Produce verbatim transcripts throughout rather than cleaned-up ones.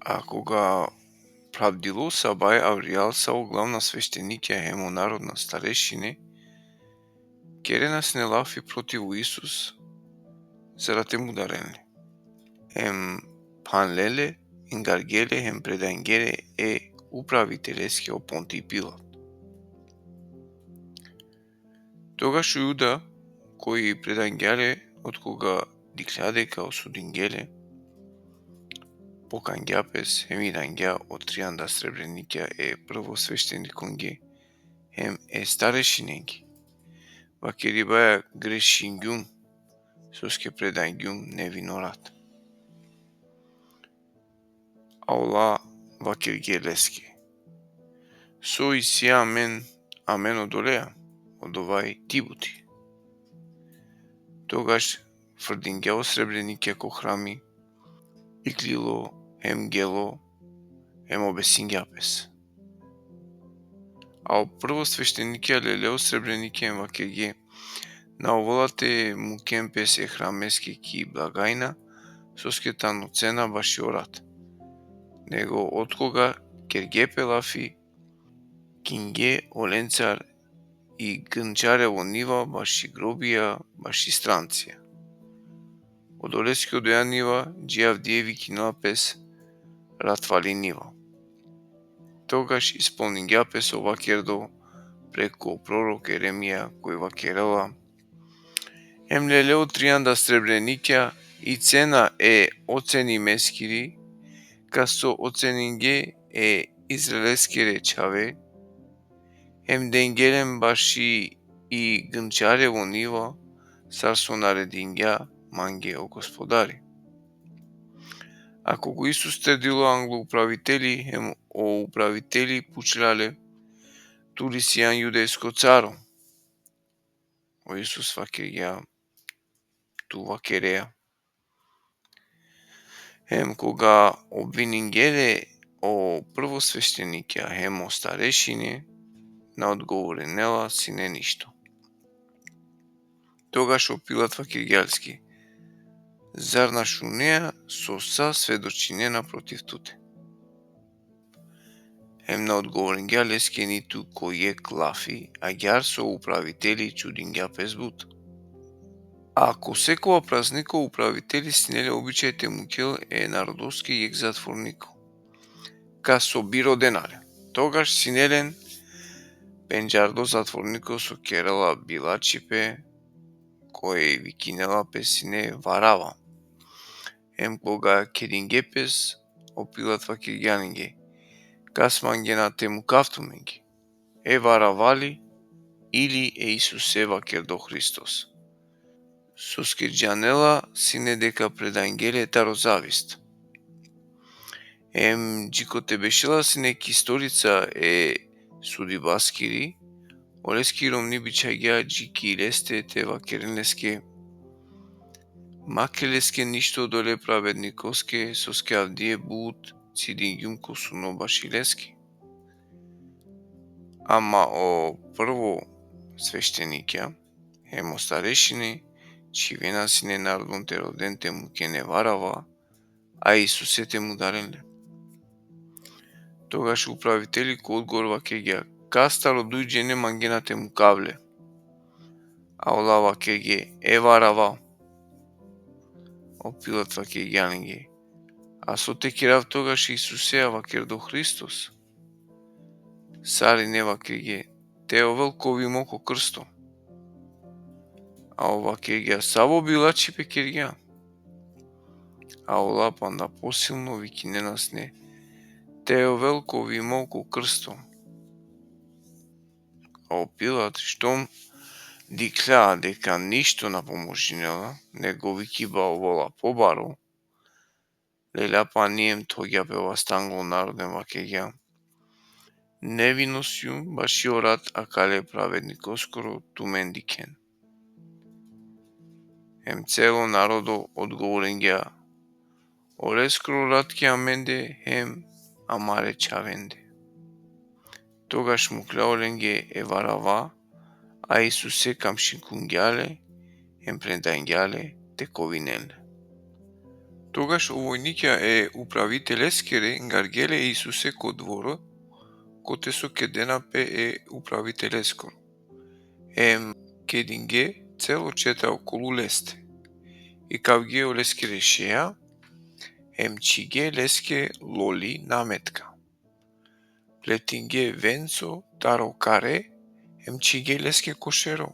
A koga pravdilo sabaj, avrijal sa o glavna sveštenikja hem o narodna starešine kerena sine lafi protiv o Isus, za da te mudaren le. Hem phanle le, ingargje le hem predange le e upraviteleske o Ponti Pilat. Togaš o Juda, koj predangja le, otkoga dikhlja deka osudingje le, pokangja pes hem irangja o trianda srebrenikja e prvosveštenikonge hem e starešinenge, vakeribaja: Grešingjum, soske predangjum nevino rat. A ola vakerge leske: So isi amen, amen odolea, odova i ti buti. Togaš frdingja o srebrenikja ko hrami, iklilo hem gelo, hem obesingja pes. A o prvosveštenikja lele o srebrenikja hem vakerge: Na ovela te muken pes e hrameske ki blagajna, soske tano cena bašo rat. Nego otkoga kerge pe lafi, kingje olencar i gndžarevo niva baši grobija, baši strancija. Odoleske odoja niva dži avdive vikinela pes Ratvali niva. Togaš ispolningja pes o vakerdo preko prorok Jeremija, koj vakerela: Hem lele o trianda srebrenikja i cena e ocenimeskiri, kas so oceninge e Izraeleskere čhave, hem denge len baši i gndžarevo niva, sar so naredingja mange o Gospodari. A koga o Isus terdilo anglo upraviteli, hem o upraviteli pučlja le: Tu li sian judejsko caro? O Isus vakergja: Tu vakerea. Hem koga obviningje le o prvosveštenikja hem o starešine, na odgovorinela sine ništo. Togaš o Pilat vakergja leske: Zar na šunea so sa svedočinena protiv tute? Hem na odgovoringja leske nitu ko jekh lafi, agjaar so upraviteli čudingja pes but. A ko sekova prazniko upraviteli sine le običaj te mukel e narodoske jekh zatvorniko, kas so bi rodena le. Togaš sine len pendžardo zatvorniko so kerela bilačhipe, koj vikinela pes sine Varava. Hem koga kedingje pes, o Pilat vakergja lenge: Kas mangena te mukav tumenge, e Varava li, ili e Isuse vakerdo Hristos? Soske džanela sine deka predangje le taro zavist. Hem džikote bešela sine ki stolica e sudibaskiri, oleski romni bičhagja dži ki leste te vakeren leske: Makher leske ništo odole pravednikoske, soske avdive but cidingjum ko suno baši leske. Ama o prvo sveštenikja hem o starešine čhivena sine narodon te roden te muken e Varava, a Isuse te mudaren le. Togaš upraviteli ko odgovor vakergja: Kas taro duj džene mangena te mukav le? A ola vakerge: E Varava. O Pilat vakergja lenge: A so te kerav togaš e Isuse vakerdo Hristos? Sarine vakerge: Te ovel kovimo ko krsto. A ov vakergja: Savo bilačhipe kergja? A ola panda posilno vikinena sine: Te ovel kovimo ko krsto. A o Pilat, štom dikhlja deka ništo na pomožinela, nego vikiba ovola pobaro, lelja pani hem thogja pe vasta anglo narodo hem vakergja: Nevino sijum, bašo rat akale pravednikoskoro tumen dikhen. Hem celo narodo odgovoringja: Oleskoro rat ki amende hem amare čhavende. Togaš mukhlja olenge e Varava, a Isuse kamšikungja le hem predangja le te kovinen le. Togaš o vojnikja e upraviteleskere ngargje le e Isuse ko dvoro, kote so kedena pe e upraviteleskoro. Em kedingje celo četa okolu leste. Ikavgje oleskere šeja, em čhigje leske loli nametka. Pletingje venco taro kare, em čhigje leske ko šero.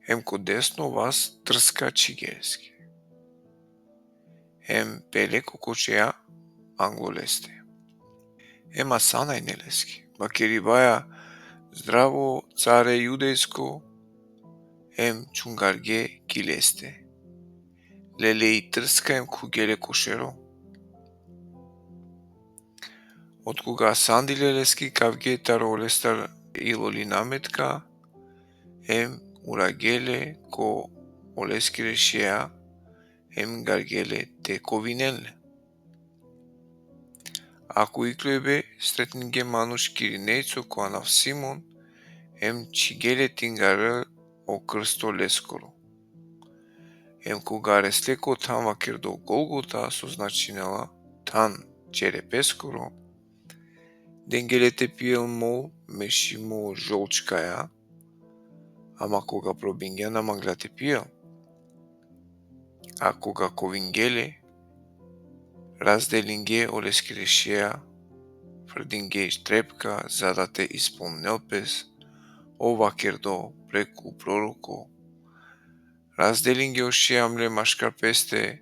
Em ko desno vas trska čhigje leske. Em pele ko kočeja anglo leste. Em asanajne leske, vakeribaja: Zdravo, care judejsko, em čhungargje ki leste. Lele i trska em khuvgje le ko šero. Otkoga asandile leske, ikavgje taro olestar i loli nametka, em uragje le ko oleskere šeja, em ngargje le te kovinen le. A ko iklojbe sretningje manuš Kirinejco ko anav Simon, em čhigje le te ngarel o krsto leskoro. Em koga resle ko than vakerdo Golgota, so značinela than čerepeskoro, dengje le te pijel mol mešimo žolčkaja, ama koga probingja, na mangla te pijel. A koga kovingje le, razdelingje oleskere šeja, frdingje i ždrepka, za da te ispolnel pes o vakerdo preku proroko: Razdelingje o šeja mle maškar peste,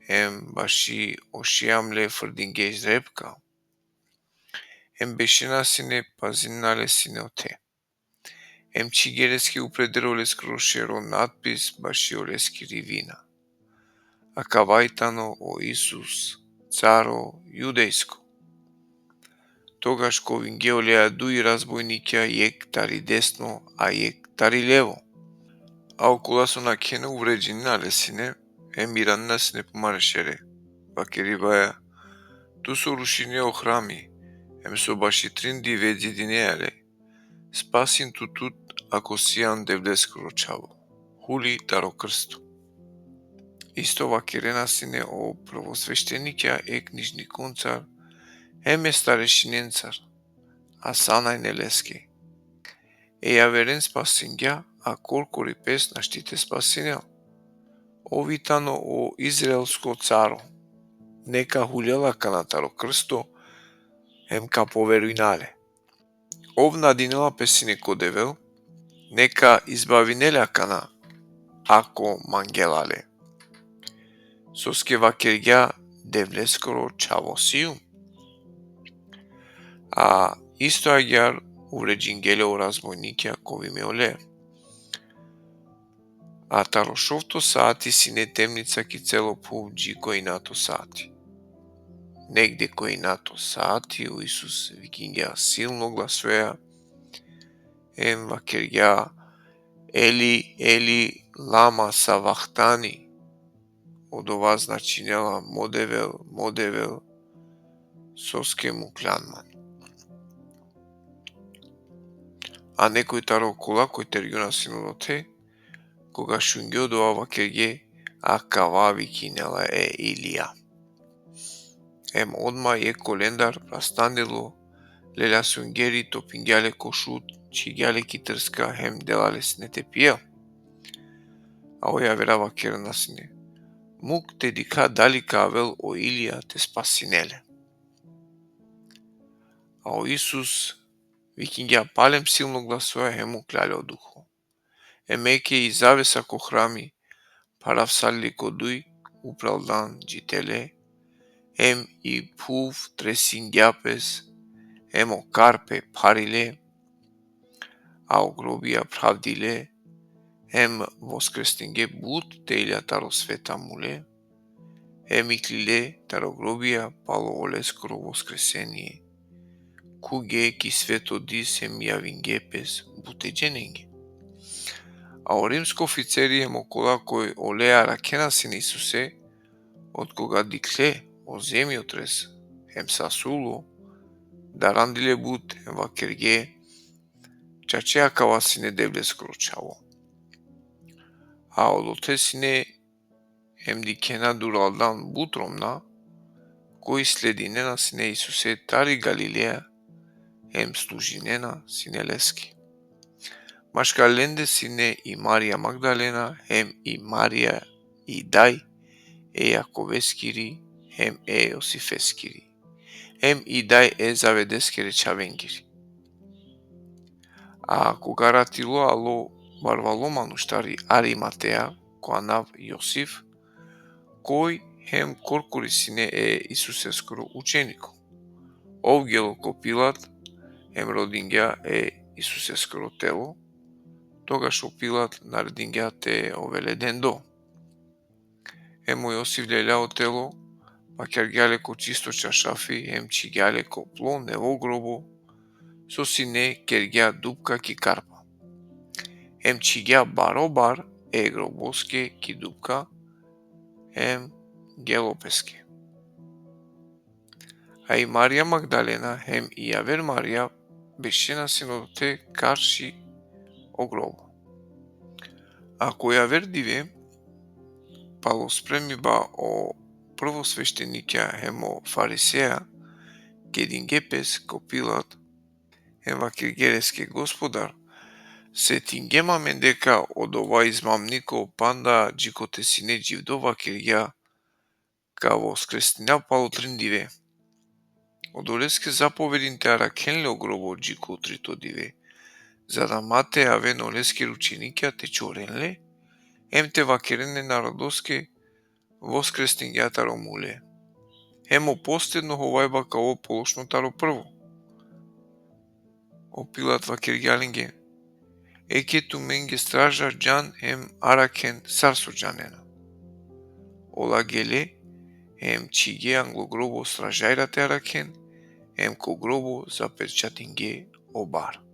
em baši o šeja mle frdingje i ždrepka. Em bešena sine, pazinena le sine ote. Em čhigje leske upreder oleskoro šero natpis baši oleskiri vina: Akava i tano o Isus, caro judejsko. Togaš kovingje oleja duj razbojnikja, jekh tari desno, a jekh tari levo. A okola so nakhena uvredinena le sine, em iranena sine pumare šere, vakeribaja: Tu so rušine o hrami, em so baši trin dive dizidinea le, spasin tu tut, ako sian Devleskoro čhavo, huli taro krsto. Isto vakerena sine o prvosveštenikja e knižnikoncar, em e starešinencar, asanajne leske: E javeren spasingja, a korkori pes našti te spasinel. Ov i tano o Izraelsko caro. Neka hulel akana taro krsto, em ka poverujna le. Ov nadinela pe sine ko Devel, neka izbavinel le akana, ako mangela le. Soske vakergja: Devleskoro čhavo sium. A isto agjaar uvredingje le o razbojnikja kovime ole. A taro šovto saati sine temnica ki celo phuv dži ko inato saati. Negde ko inato saati o Isus vikingja silno glasoja, em vakergja: Eli, Eli, lama savahtani? Odova značinela: Mo Devel, mo Devel, soske mukljan man? A nekoj taro okola koj tergjona sine odote, koga šungje odova, vakergje: Akava vikinela e Ilija. Em odma jekh kolendar prastanilo, lelja sungeri, topingja le ko šut, čhigja le ki trska, hem dela le sine te pijel. A o javera vakerena sine: Muk te dikha dali ka avel o Ilija te spasinel le. A o Isus vikingja palem silno glasoja hem muklja le o duho. Em eke i zavesa ko hrami paravsali ko duj, upral dan dži tele, em i phuv tresingja pes, em o karpe pharile, a o grobija phravdile, em voskresningje but telja taro sveta mule, em iklile taro grobija palo oleskoro voskresenie, khuvge ki sveto dis em javingje pes bute dženenge. A o rimsko oficeri em okola koj oleja arakhena sine Isuse, otkoga dikhle o zemjotres em sa sulo, darandile but em vakergje: Čače, akava sine Devleskoro čhavo. A odote sine hem dikhena duraldan but romnja, koj sledinena sine Isuse tari Galileja, hem služinena sine leske. Maškar lende sine i Marija Magdalena, hem i Marija i daj e Jakoveskiri, hem e Josifeskiri, hem i daj e Zavedeskere čhavengiri. A koga ratilo, alo barvalo manuš tari Arimateja, ko anav Josif, koj hem korkori sine e Isuseskoro učeniko. Ov gelo ko Pilat, hem rodingja e Isuseskoro telo, togaš o Pilat naredingja te ovel le dendo. Hem o Josif lelja o telo, vakergja le ko čisto čaršafi, hem čhigja le ko plo nevo grobo, so sine kergja dupka ki karpa. Hem čhigja barobar e groboske ki dupka, hem gelo peske. A i Marija Magdalena hem i javer Marija bešena sine odote karši o grobo. A ko javer dive, palo spremiba o prvosveštenikja hem o fariseja kedinge pes ko Pilat, hem vakerge leske: Gospodar, setingjem amen deka odova izmamniko panda džikote sine dživdo vakergja: Ka voskresninav palo trin dive. Odoleske zapovedin te arakhen le o grobo dži ko trito dive, za da ma te aven oleskere učenikija te čoren le, hem te vakeren e narodoske: Voskresningja taro mule. Hem o posledno hovajba ka ovel pološno taro prvo. O Pilat vakergja lenge: Eke tumenge straža, džan hem arakhen sar so džanena. Ola gele, hem čhige anglo grobo stražajra te arakhen, hem ko grobo zaperčatinge o bar.